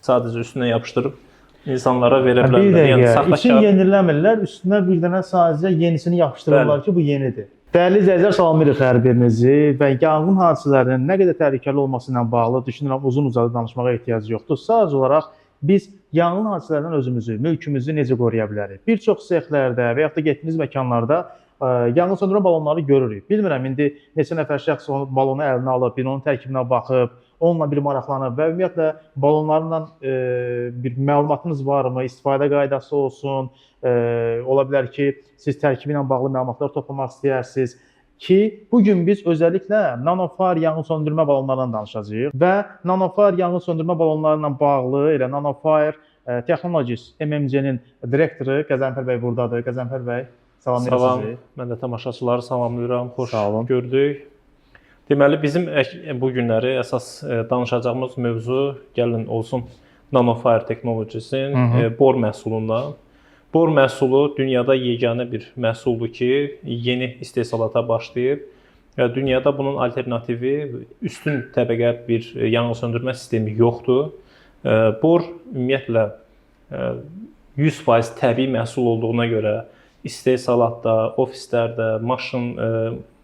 Sadəcə üstünə yapışdırıb insanlara verə Bir bilərlər. Yəni dəqiqə, saxta için kağız. yeniləmirlər, üstünə bir dənə sadəcə yenisini yapışdırırlar Bəli. ki, bu yenidir. Dəyərli izləyicilər, salamlayırıq hər birinizi və yanğın hadisələrinin nə qədər təhlükəli olması ilə bağlı düşünürəm uzun-uzadı danışmağa ehtiyac yoxdur. Sadəcə olaraq biz yanğın hadisələrindən özümüzü, mülkümüzü necə qoruya bilərik? Bir çox sexlərdə və yaxud da getdiyimiz məkanlarda yanğın söndürmə balonları görürük. Bilmirəm indi neçə nəfər şəxs onu balonu əlinə alıb, bir onun tərkibinə baxıb, onunla bir maraqlanıb və ümumiyyətlə balonlarla bir məlumatınız varmı? İstifadə qaydası olsun, ola bilər ki, siz tərkibi ilə bağlı məlumatlar toplamaq istəyərsiniz ki, bu gün biz özəlliklə Nanofire yanğın söndürmə balonlarından danışacağıq və Nanofire yanğın söndürmə balonları ilə bağlı elə Nanofire Technologies MMC-nin direktoru Qəzənfər bəy burdadır. Qəzənfər bəy, salamlayıram Salam. sizi. Mən də tamaşaçıları salamlayıram. Xoş Sağ olun. gördük. Deməli bizim bu günləri əsas danışacağımız mövzu gəlin olsun Nanofire Technologies-in bor məhsulundan. Bor məhsulu dünyada yeganə bir məhsuldur ki, yeni istehsalata başlayıb və dünyada bunun alternativi üstün təbəqə bir yanğın söndürmə sistemi yoxdur. Bor ümumiyyətlə 100% təbii məhsul olduğuna görə istehsalatda, ofislərdə,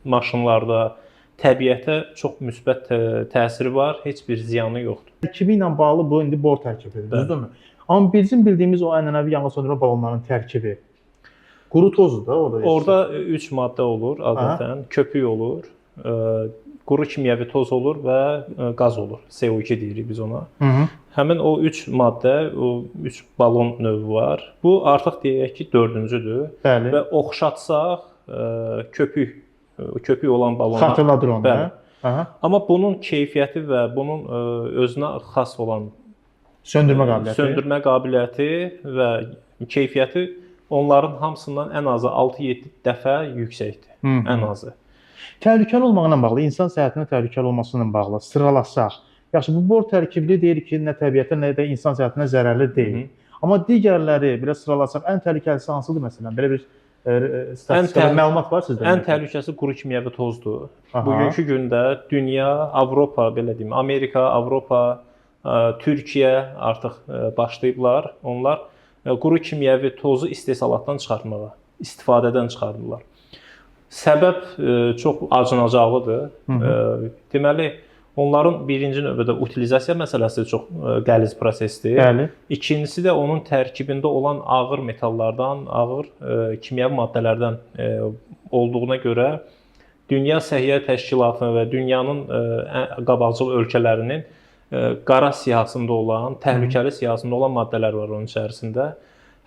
maşınlarda təbiətə çox müsbət təsiri var, heç bir ziyanı yoxdur. Tərkibi ilə bağlı bu indi bor tərkibidir, düzdürmü? Amma bizim bildiyimiz o ənənəvi yanğın söndürmə balonlarının tərkibi quru tozdur da orada. Orada 3 maddə olur adətən. Köpük olur, quru kimyəvi toz olur və qaz olur. CO2 deyirik biz ona. Hı -hı. Həmin o 3 maddə, o 3 balon növü var. Bu artıq deyək ki, dördüncüdür. Bəli. Və oxşatsaq köpük olan balona. Xatırladır onu. Bəli. Hə? Aha. Amma bunun keyfiyyəti və bunun özünə xas olan Söndürmə qabiliyyəti. söndürmə qabiliyyəti və keyfiyyəti onların hamısından ən azı 6-7 dəfə yüksəkdir. Hı -hı. Ən azı. Təhlükəli olmaqla bağlı, insan səhhətinə təhlükəli olması ilə bağlı sıralasaq. Yaxşı, bu bor tərkibli deyir ki, nə təbiətə, nə də insan səhhətinə zərərli deyil. Hı -hı. Amma digərləri belə sıralasaq, ən təhlükəlisi hansıdır məsələn? Belə bir statistika məlumat var sizdə? Ən təhlükəsi quru kimyəvi tozdur. Aha. Bugünkü gündə dünya, Avropa, belə deyim, Amerika, Avropa, Türkiyə artıq başlayıblar. Onlar quru kimyəvi tozu istehsalatdan çıxartmağa, istifadədən çıxardılar. Səbəb çox acınacaqlıdır. Hı -hı. Deməli, onların birinci növbədə utilizasiya məsələsi çox qəliz prosesdir. Bəli. İkincisi də onun tərkibində olan ağır metallardan, ağır kimyəvi maddələrdən olduğuna görə Dünya Səhiyyə Təşkilatı və dünyanın qabaqcıl ölkələrinin qara siyahısında olan, təhlükəli siyahısında olan maddələr var onun içərisində.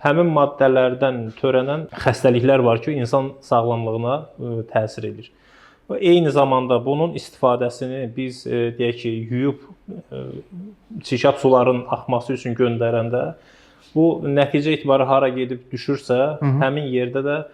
Həmin maddələrdən törənən xəstəliklər var ki, insan sağlamlığına təsir edir. Və eyni zamanda bunun istifadəsini biz deyək ki, yuyub çirkab suların axması üçün göndərəndə bu nəticə etibarı hara gedib düşürsə, Hı -hı. həmin yerdə də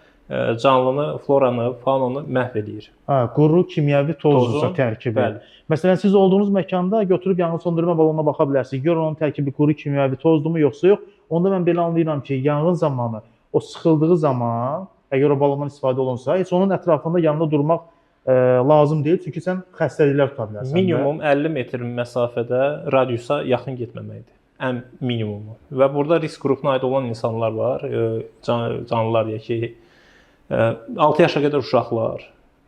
canlını, floranı, faunanı məhv eləyir. Ha, quru kimyəvi tozdursa Tozun, tərkibi. Bəli. Məsələn, siz olduğunuz məkanda götürüb yanğın söndürmə balonuna baxa bilərsiniz. Gör onun tərkibi quru kimyəvi tozdurmu yoxsa yox. Onda mən belə anlayıram ki, yanğın zamanı o sıxıldığı zaman, əgər o balondan istifadə olunsa, heç onun ətrafında yanında durmaq lazım deyil, çünki sən xəstəliklər tuta bilərsən. Minimum 50 metr məsafədə radiusa yaxın getməməkdir. Ən minimumu. Və burada risk qrupuna aid olan insanlar var, canlılar deyək ki, 6 yaşa qədər uşaqlar,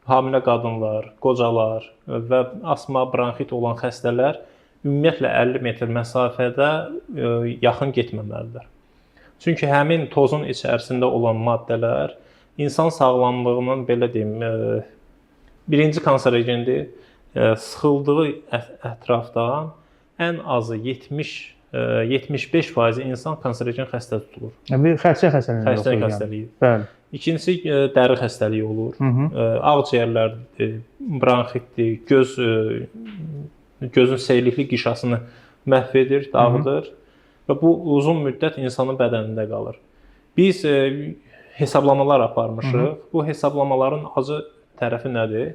hamilə qadınlar, qocalar və asma, bronxit olan xəstələr ümumiyyətlə 50 metr məsafədə yaxın getməməlidirlər. Çünki həmin tozun içərisində olan maddələr insan sağlamlığının belə deyim, birinci kanserogendir. Sıxıldığı ətrafdan ən azı 70-75% insan kanserogen xəstə tutulur. Bir xərçəng xəstəliyi. Xərçəng xəstəliyi. Bəli. İkincisi dəri xəstəliyi olur. Hı -hı. Ağciyərlərdir, bronxitdir, gözün seyirlikli qişasını məhv edir, dağıdır. Hı -hı. Və bu uzun müddət insanın bədənində qalır. Biz hesablamalar aparmışıq. Hı -hı. Bu hesablamaların acı tərəfi nədir?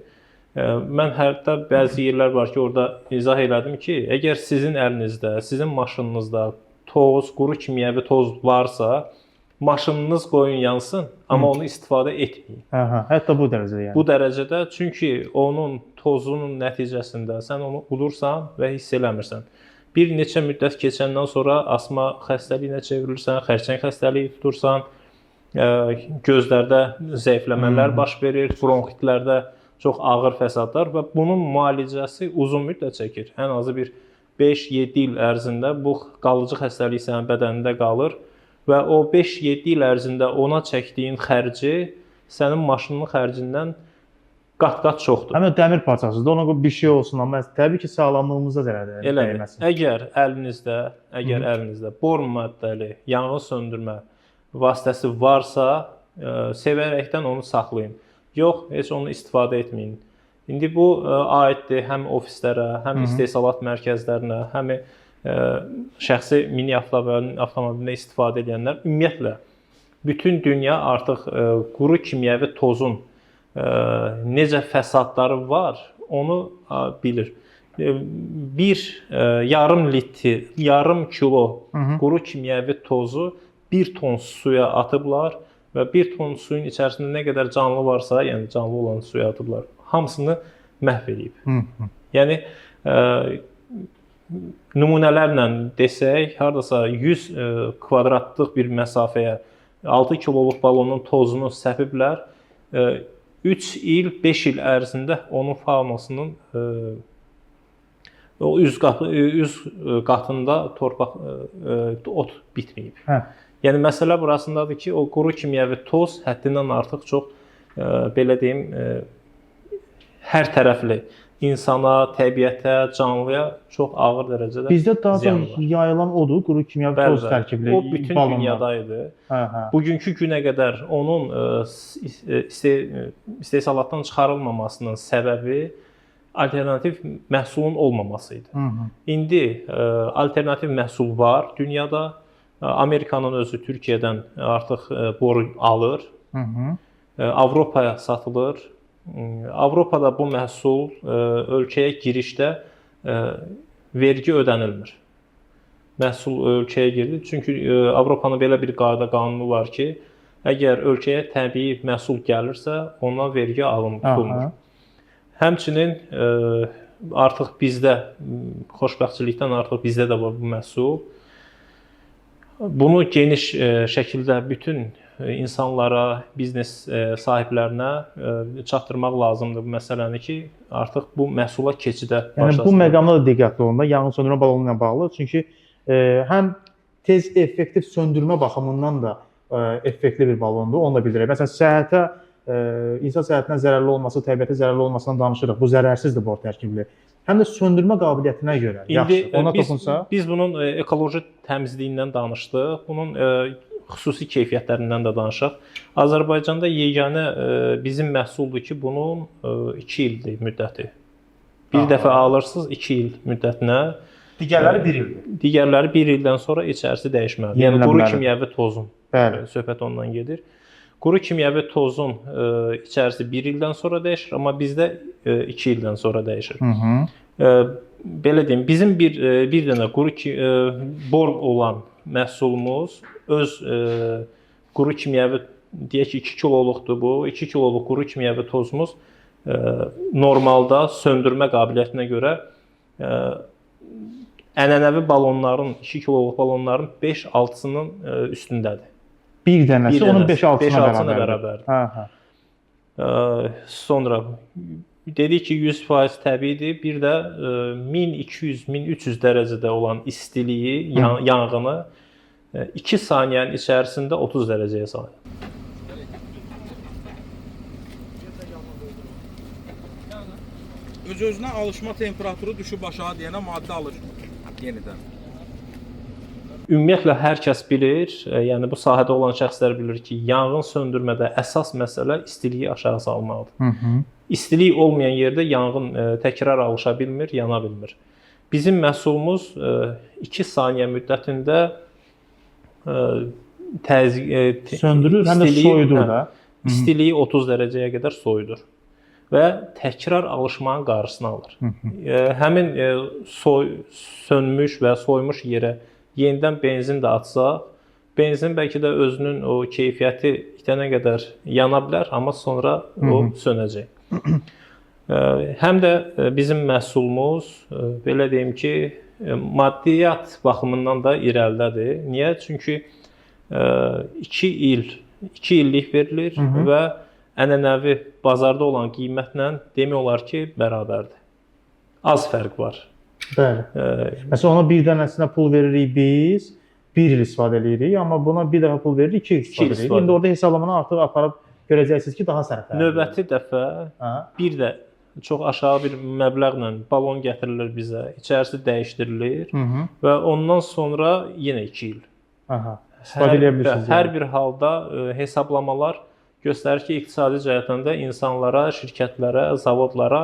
Mən hətta bəzi yerlər var ki, orada izah elədim ki, əgər sizin əlinizdə, sizin maşınınızda toz, quru kimyəvi toz varsa, Maşınınız qoyun yansın, amma onu istifadə etməyin. Hə, hətta bu dərəcədə yəni. Bu dərəcədə, çünki onun tozunun nəticəsində sən onu udursan və hiss eləmirsən. Bir neçə müddət keçəndən sonra asma xəstəliyinə çevrilirsən, xərçəng xəstəliyi tutursan, gözlərdə zəifləmələr baş verir, bronxitlərdə çox ağır fəsadlar və bunun müalicəsi uzun müddət çəkir. Ən azı bir 5-7 il ərzində bu qalıcı xəstəlik sənin bədənində qalır və o 5-7 il ərzində ona çəkdiyin xərci sənin maşının xərcindən qat-qat çoxdur. Həm də dəmir parçasıdır. Ona görə bir şey olsun, amma təbii ki, sağlamlığımıza zərər dəyməsin. Əgər əlinizdə bor maddəli yanğın söndürmə vasitəsi varsa, sevərəkdən onu saxlayın. Yox, heç onu istifadə etməyin. İndi bu aiddir həm ofislərə, həm istehsalat mərkəzlərinə, həm şəxsi mini avtomobilində istifadə edənlər. Ümumiyyətlə bütün dünya artıq quru kimyəvi tozun necə fəsadları var, onu bilir. Bir yarım litr, yarım kilo quru kimyəvi tozu 1 ton suya atıblar və 1 ton suyun içərisində nə qədər canlı varsa, yəni canlı olan suya atıblar, hamısını məhv eləyib. Yəni nümunələrlə desək, hardasa 100 kvadratlıq bir məsafəyə 6 kiloluq balonun tozunu səpiblər. 3 il, 5 il ərzində onun faunasının o üz qatında torpaq ot bitməyib. Hə. Yəni məsələ burasındadır ki, o quru kimyəvi toz həddindən artıq çox belə deyim, hər tərəfli insana, təbiətə, canlıya çox ağır dərəcədə Bizdə daha çox yayılan odur, quru kimyəvi toz tərkibli O bütün balonlar. dünyada idi. Hə. Bugünkü günə qədər onun istehsalatdan çıxarılmamasının səbəbi alternativ məhsulun olmaması idi. İndi alternativ məhsul var dünyada. Amerikanın özü Türkiyədən artıq boru alır. Avropaya satılır. Avropada bu məhsul ölkəyə girişdə vergi ödənilmir. Məhsul ölkəyə girir. Çünki Avropanın belə bir qayda qanunu var ki, əgər ölkəyə təbii məhsul gəlirsə, ondan vergi alınmır. Həmçinin artıq bizdə, xoşbəxtçilikdən artıq bizdə də var bu məhsul. Bunu geniş şəkildə bütün insanlara, biznes sahiblərinə çatdırmaq lazımdır bu məsələni ki, artıq bu məhsula keçidə başlasın. Yəni bu məqamda da diqqətli olun da, yanğın söndürmə balonu ilə bağlı. Çünki həm tez effektiv söndürmə baxımından da effektli bir balondur, onu da bildirək. Məsələn, səhhətə, insan səhhətinə zərərli olması, təbiətə zərərli olmasından danışırıq. Bu zərərsizdir bor tərkibli. Həm də söndürmə qabiliyyətinə görə İndi, yaxşı. Ona toxunsa. Biz bunun ekoloji təmizliyindən danışdıq. Bunun xüsusi keyfiyyətlərindən də danışaq. Azərbaycanda yeganə bizim məhsuldur ki, bunun 2 ildir müddəti. Bir dəfə alırsınız 2 il müddətinə. Digərləri 1 ildir. Digərləri 1 ildən sonra içərisi dəyişməlidir. Yəni quru kimyəvi tozun. Bəli. Söhbət ondan gedir. Quru kimyəvi tozun içərisi 1 ildən sonra dəyişir, amma bizdə 2 ildən sonra dəyişir. Belə deyim, bizim bir dənə quru bor olan məhsulumuz öz quru kimyəvi, deyək ki, 2 kiloluqdur bu, 2 kiloluq quru kimyəvi tozumuz normalda söndürmə qabiliyyətinə görə ənənəvi balonların, 2 kiloluq balonların 5-6-sının üstündədir. Bir dənəsi onun 5-6-sına bərabərdir. Hə. Sonra dedik ki, 100% təbiidir. Bir də 1200-1300 dərəcədə olan istiliyi, yanğını 2 saniyənin içərisində 30 dərəcəyə salır. Öz-özünə alışma temperaturu düşüb aşağı deyənə maddə alışmır yenidən. Ümumiyyətlə hər kəs bilir, yəni bu sahədə olan şəxslər bilir ki, yanğın söndürmədə əsas məsələ istiliyi aşağı salmaqdır. İstilik olmayan yerdə yanğın təkrar alışa bilmir, yana bilmir. Bizim məhsulumuz 2 saniyə müddətində söndürür, həm də soyudur da. İstiliyi 30 dərəcəyə qədər soyudur və təkrar alışmanın qarşısını alır. Həmin sönmüş və soymuş yerə yenidən benzin də atsaq, Benzin bəlkə də özünün o keyfiyyəti itənə qədər yana bilər, amma sonra o sönəcək. Həm də bizim məhsulumuz belə deyim ki, maddiyyat baxımından da irəlidədir. Niyə? Çünki 2 il, 2 illik verilir və ənənəvi bazarda olan qiymətlə demək olar ki, bərabərdir. Az fərq var. Bəli. Məsələn, ona bir dənəsinə pul veririk biz, 1 il istifadə eləyirik, amma buna bir dəfə pul veririk, 2 il istifadə il eləyirik. istifadə. İndi orada hesablamanı artıq aparıb görəcəksiniz ki, daha sərfəlidir. Növbəti dəfə bir də çox aşağı bir məbləğlə balon gətirilir bizə, içərisi dəyişdirilir və ondan sonra yenə 2 il. Aha. İstifadə eləyə bilirsiniz. Hər yəni. bir halda hesablamalar göstərir ki, iqtisadi cəhətdən də insanlara, şirkətlərə, zavodlara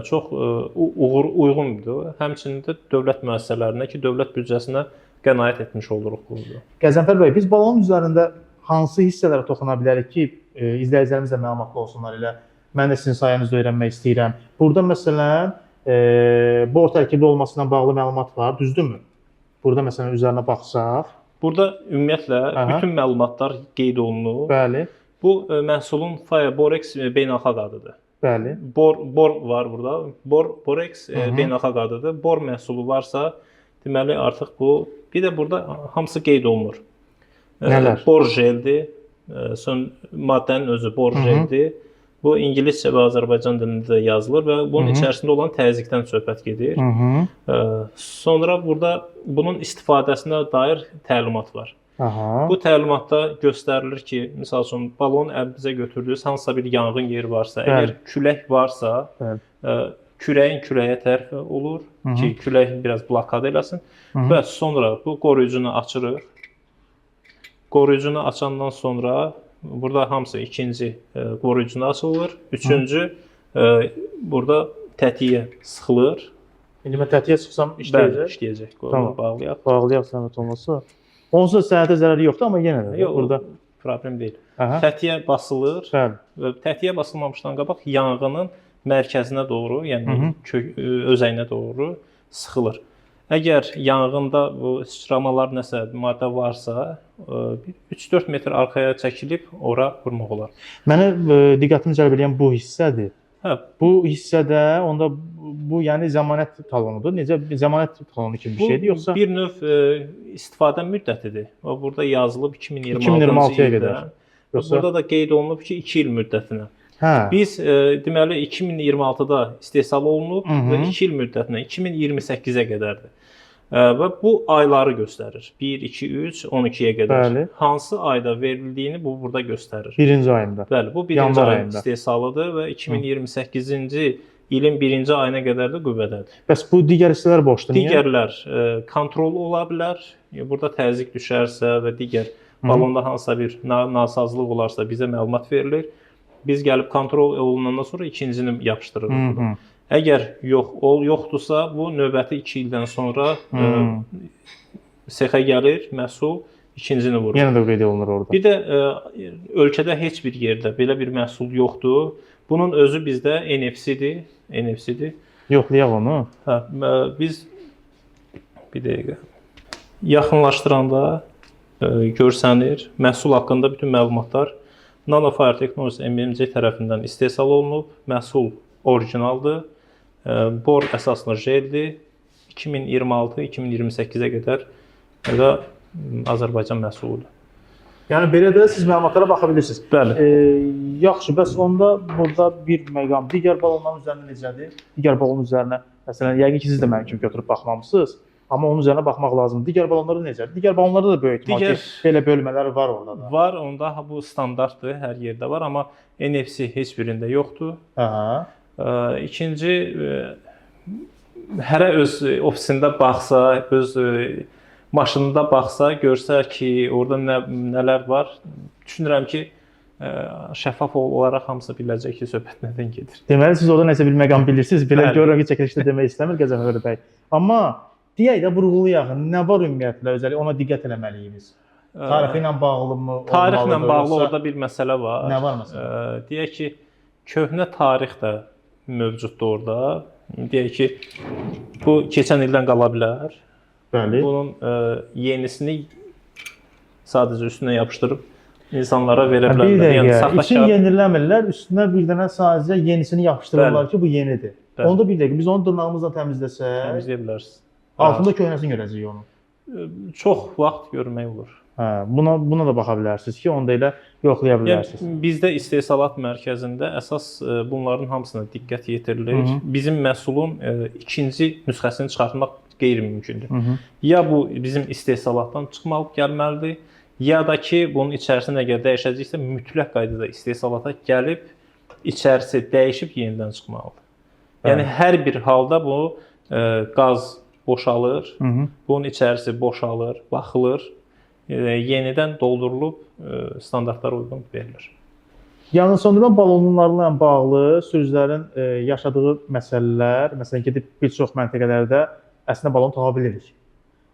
çox uğur uyğundur. Həmçinin də dövlət müəssisələrinə ki, dövlət büdcəsinə qənaət etmiş oluruq burada. Qəzənfər bəy, biz balonun üzərində hansı hissələrə toxuna bilərik ki, izləyicilərimiz də məlumatlı olsunlar elə. Mən də sizin sayənizdə öyrənmək istəyirəm. Burada məsələn, bor tərkibli olmasına bağlı məlumat var, düzdürmü? Burada məsələn üzərinə baxsaq, Burada ümumiyyətlə bütün məlumatlar qeyd olunur. Bəli, Bu məhsulun Fire Borex beynəlxalq adıdır. Bəli. Bor var burada. Borex beynəlxalq adıdır. Bor məhsulu varsa, deməli artıq bu bir də burada hamısı qeyd olunur. Nələr? Bor jeldir. Son maddənin özü bor jeldir. Bu ingiliscə və Azərbaycan dilində də yazılır və bunun içərisində olan təzyiqdən söhbət gedir. Sonra burada bunun istifadəsinə dair təlimat var. Bu təlimatda göstərilir ki, misal üçün balon əlinizə götürdünüz, hansısa bir yanğın yeri varsa, əgər külək varsa, kürəyin küləyə tərəf olur ki, külək biraz blokada eləsin və sonra bu qoruyucunu açırıq. Qoruyucunu açandan sonra burada hamısı ikinci qoruyucunu açılır. Üçüncü burada tətiyə sıxılır. İndi mən tətiyə çıxsam Bəli, işləyəcək. işləyəcək. Tamam. Bağlayaq. Bağlayaq zəhmət olmasa. Onsuz da sənətə zərəri yoxdur, amma yenə də Yox, burada. problem deyil. Aha. Tətiyə basılır. Bəli. Və tətiyə basılmamışdan qabaq yanğının mərkəzinə doğru, yəni özəyinə doğru sıxılır. Əgər yanğında bu sıçramalar nəsə maddə varsa, bir 3-4 metr arxaya çəkilib ora vurmaq olar. Mənə diqqətimi cəlb edən bu hissədir. Hə, Bu hissədə onda bu yəni zəmanət talonudur. Necə zəmanət talonu kimi bir bu şeydir yoxsa bir növ istifadə müddətidir. Və burada yazılıb 2026-cı 2026-ya ildə. qədər. Yoxsa Burada da qeyd olunub ki, 2 il müddətinə. Hə. Biz deməli 2026-da istehsal olunub və 2 il müddətinə 2028-ə qədərdir. Və bu ayları göstərir. 1, 2, 3, 12-yə qədər. Bəli. Hansı ayda verildiyini bu burada göstərir. Birinci ayında. Bəli, bu birinci Yanvar ayın ayında. istehsalıdır və 2028-ci ilin birinci ayına qədər də qüvvədədir. Bəs bu digər hissələr boşdur. Niyə? Digərlər kontrol ola bilər. Burada təzyiq düşərsə və digər balonda hansısa bir nasazlıq olarsa bizə məlumat verilir. Biz gəlib kontrol olunandan sonra ikincini yapışdırırıq. Əgər yoxdursa, bu növbəti 2 ildən sonra sexə gəlir, məhsul ikincini vurur. Yenə də qeyd olunur orada. Bir də ölkədə heç bir yerdə belə bir məhsul yoxdur. Bunun özü bizdə NFC-dir, NFC-dir. Yoxlayaq onu. Hə, biz bir dəqiqə yaxınlaşdıranda görsənir. Məhsul haqqında bütün məlumatlar Nanofire Technologies MMC tərəfindən istehsal olunub. Məhsul orijinaldır. Bor əsaslı jeldir. 2026-2028-ə qədər və Azərbaycan məhsuludur. Yəni belə də siz məlumatlara baxa bilirsiniz. Bəli. Yaxşı, bəs onda burada bir məqam digər balonların üzərində necədir? Digər balonun üzərinə məsələn, yəqin ki siz də mənim kimi götürüb baxmamısınız, amma onun üzərinə baxmaq lazımdır. Digər balonlarda necədir? Digər balonlarda da böyük ehtimal ki, belə bölmələr var orada da. Var, onda bu standartdır, hər yerdə var, amma NFC heç birində yoxdur. Aha. İkinci, hərə öz ofisində baxsa, öz maşınında baxsa, görsə ki, orada nələr var, düşünürəm ki, şəffaf olaraq hamısı biləcək ki, söhbət nədən gedir. Deməli siz orada nəsə bir məqam bilirsiniz. Belə Bəli. görürəm ki, çəkilişdə demək istəmir Qəzənfər bəy. Amma deyək də vurğulayaq, nə var ümumiyyətlə özəl ona diqqət eləməliyik biz. Tarixi ilə bağlımı? Tarixlə bağlı yoxsa... orada bir məsələ var. Nə var məsələn? Deyək ki, köhnə tarix də mövcuddur orada. Deyək ki, bu keçən ildən qala bilər. Bəli. Bunun yenisini Sadəcə üstünə yapışdırıb insanlara verə Bir bilərlər. dəqiqə, Yəni için saxtakar yeniləmirlər, üstünə bir dənə sadəcə yenisini yapışdırırlar Bəli. ki, bu yenidir. Bəli. Onda bir dəqiqə biz onu dırnağımızla təmizləsək, təmizləyə bilərsiniz. altında köhnəsini görəcəyik onun. Çox vaxt görmək olur. Hə, buna da baxa bilərsiniz ki, onu da elə yoxlaya bilərsiniz. Yəni bizdə istehsalat mərkəzində əsas bunların hamısına diqqət yetirilir. Hı -hı. Bizim məhsulun ikinci nüsxəsini çıxartmaq qeyri-mümkündür. Hı -hı. Ya bu bizim istehsalatdan çıxmalı gəlməlidir, ya da ki, bunun içərisində əgər dəyişəcəksə mütləq qaydada istehsalata gəlib içərisi dəyişib yenidən çıxmalıdır. Yəni hər bir halda bu qaz boşalır, Hı -hı. bunun içərisi boşalır, baxılır, yenidən doldurulub standartlara uyğun verilir. Yanğın söndürmə balonlarla bağlı sürücülərin yaşadığı məsələlər, məsələn gedib bir çox məntəqələrdə əslində balon tapa bilirik.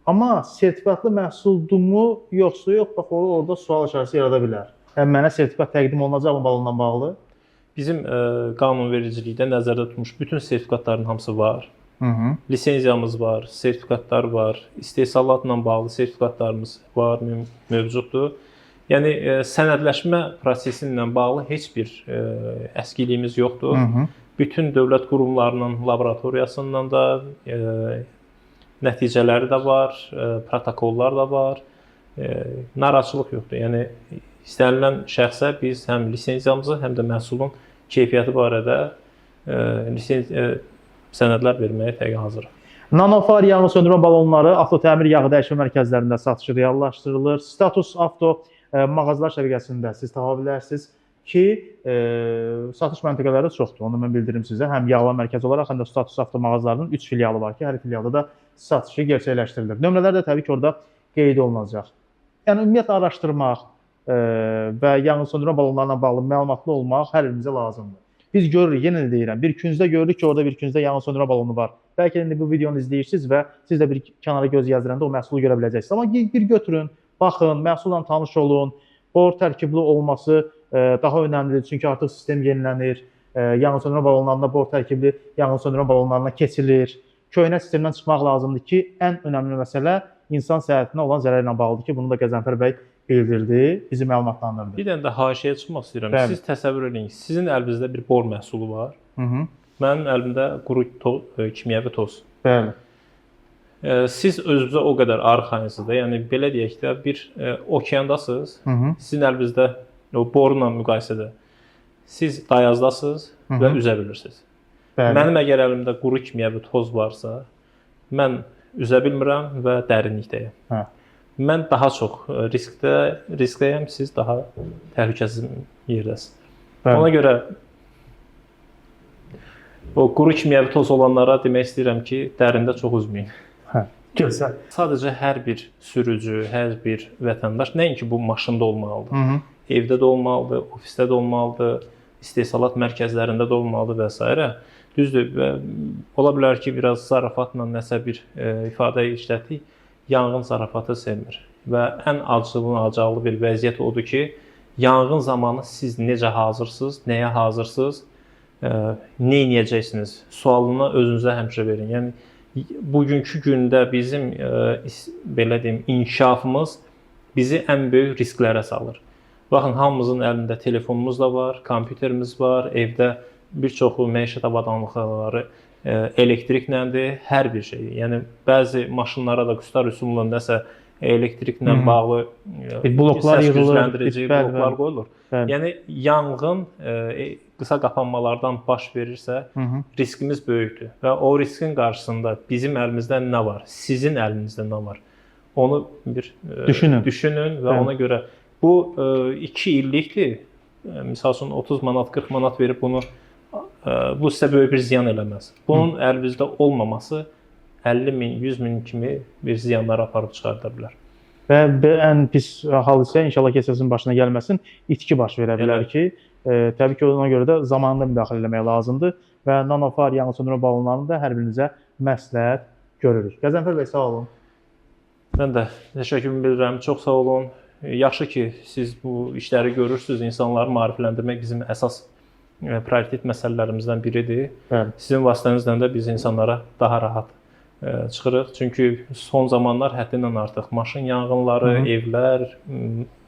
Amma sertifikatlı məhsuldurmu, yoxsa yox, bax o orada sual işarəsi yarada bilər. Yəni mənə sertifikat təqdim olunacaqmı balonla bağlı? Bizim qanunvericilikdə nəzərdə tutulmuş bütün sertifikatların hamısı var. Hı -hı. Lisenziyamız var, sertifikatlar var, istehsalatla bağlı sertifikatlarımız var, mövcuddur. Yəni sənədləşmə prosesi ilə bağlı heç bir əskiliyimiz yoxdur. Hı -hı. Bütün dövlət qurumlarının laboratoriyasından da nəticələri də var, protokollar da var. Narahatçılıq yoxdur. Yəni istənilən şəxsə biz həm lisenziyamızı, həm də məhsulun keyfiyyəti barədə sənədlər verməyə təqə hazırıq. Nanofar yanğın söndürmə balonları avtotəmir yağı dəyişmə mərkəzlərində satışı reallaşdırılır. Status Avto mağazalar şəbəkəsində siz tapa bilərsiniz ki, satış məntəqələri çoxdur. Onu mən bildirim sizə. Həm yağlama mərkəzi olaraq, həm də Status Avto mağazalarının 3 filialı var ki, hər filialda da satışı gerçəkləşdirilir. Nömrələr də təbii ki, orada qeyd olunacaq. Yəni ümumiyyətlə araşdırmaq və yanğın söndürmə balonlarla bağlı məlumatlı olmaq hər birimizə lazımdır. Biz görürük, yenə də deyirəm, bir küncdə görürük ki, orada bir küncdə yanğın söndürmə balonu var. Bəlkə də indi bu videonu izləyirsiniz və siz də bir kənara göz gəzdirəndə o məhsulu görə biləcəksiniz. Amma bir götürün, baxın, məhsulla tanış olun. Bor tərkibli olması daha önəmlidir, çünki artıq sistem yenilənir. Yanğın söndürmə balonlarında bor tərkibli yanğın söndürmə balonlarına keçilir. Köhnə sistemdən çıxmaq lazımdır ki, ən önəmli məsələ insan səhhətinə olan zərərlə bağlıdır ki, bunu da Qəzənfər bəy bildirdi, bizi məlumatlandırdı. Bir dənə də haşiyə çıxmaq istəyirəm. Bəli. Siz təsəvvür eləyin, sizin əlinizdə bir bor məhsulu var. Hı -hı. Mənim əlimdə quru kimyəvi toz. Bəli. Siz özünüzə o qədər arxayınsınız da, yəni belə deyək də bir okeandasınız. Hı -hı. Sizin əlinizdə o borla müqayisədə siz dayazdasınız Hı -hı. və üzə bilirsiniz. Bəli. Mənim əgər əlimdə quru kimyəvi toz varsa, mən üzə bilmirəm və dərinlikdəyəm. Hə. Mən daha çox riskdəyəm, siz daha təhlükəsiz yerdəsiniz. Bəli. Ona görə o quru kimyəvi toz olanlara demək istəyirəm ki, dərində çox üzməyin. Hə. Gözəl. Sadəcə hər bir sürücü, hər bir vətəndaş nəinki bu maşında olmalıdır. Hı -hı. Evdə də olmalıdır, ofisdə də olmalıdır, istehsalat mərkəzlərində də olmalıdır və s. Düzdür, ola bilər ki, biraz zarafatla nəsə bir ifadə işlətdik. Yanğın zarafatı sevmir və ən acılı bir vəziyyət odur ki, yanğın zamanı siz necə hazırsınız, nəyə hazırsınız, nə edəcəksiniz sualına özünüzə həmişə verin. Yəni bugünkü gündə bizim belə deyim, inkişafımız bizi ən böyük risklərə salır. Baxın, hamımızın əlində telefonumuz da var, kompüterimiz var, evdə bir çoxu məişət avadanlıqları elektriklədir, hər bir şey. Yəni bəzi maşınlara da qustar üsulla nəsə elektriklə bağlı bloklar səs yığılır, gücləndirici bloklar qoyulur. Bəli. Yəni yanğın qısa qapanmalardan baş verirsə, riskimiz böyükdür və o riskin qarşısında bizim əlimizdə nə var, sizin əlinizdə nə var? Onu bir düşünün. Düşünün və ona görə bu 2 illikdir. Misal üçün 30 manat, 40 manat verib bunu bu sizə böyük bir ziyan eləməz. Bunun əlinizdə olmaması 50 min, 100 min kimi bir ziyanlar aparıb çıxarda bilər. Və ən pis hal isə inşallah ki, sizin başına gəlməsin, itki baş verə bilər ki, təbii ki, ona görə də zamanında müdaxilə eləmək lazımdır və Nanofar yanğın söndürmə balonlarını da hər birinizə məsləhət görürük. Qəzənfər bəy, sağ olun. Mən də təşəkkür bildirirəm. Çox sağ olun. Yaxşı ki, siz bu işləri görürsünüz. İnsanları maarifləndirmək bizim əsas prioritet məsələlərimizdən biridir. Bəli. Sizin vasitənizlə də biz insanlara daha rahat Çıxırıq. Çünki son zamanlar həddindən artıq maşın yanğınları, Hı hı. evlər,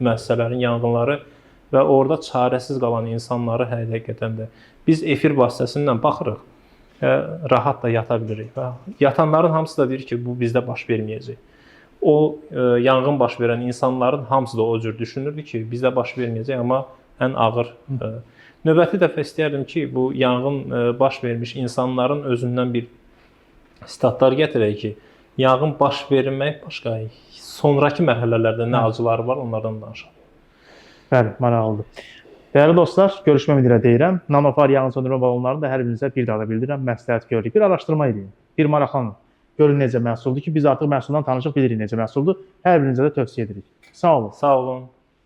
müəssisələrin yanğınları və orada çarəsiz qalan insanları həqiqətən də biz efir vasitəsilə baxırıq. Rahat da yata bilirik və yatanların hamısı da deyir ki, bu bizdə baş verməyəcək. O yanğın baş verən insanların hamısı da o cür düşünürdü ki, bizdə baş verməyəcək, amma ən ağır növbəti dəfə istəyərdim ki, bu yanğın baş vermiş insanların özündən bir statlar gətirək ki, yanğın baş vermək başqa, sonrakı mərhələlərdə nə acıları var, onlardan danışaq. Bəli, maraqlıdır. Dəyərli dostlar, görüşmək ümidi ilə deyirəm. Nanofar yanğın söndürmə balonlarını da hər birinizə bir daha da bildirirəm, məsləhət görürük. Bir araşdırma edin, bir maraqlanın. Görün necə məhsuldur ki, biz artıq məhsuldan tanışıq, bilirik necə məhsuldur. Hər birinizə də tövsiyə edirik. Sağ olun. Sağ olun.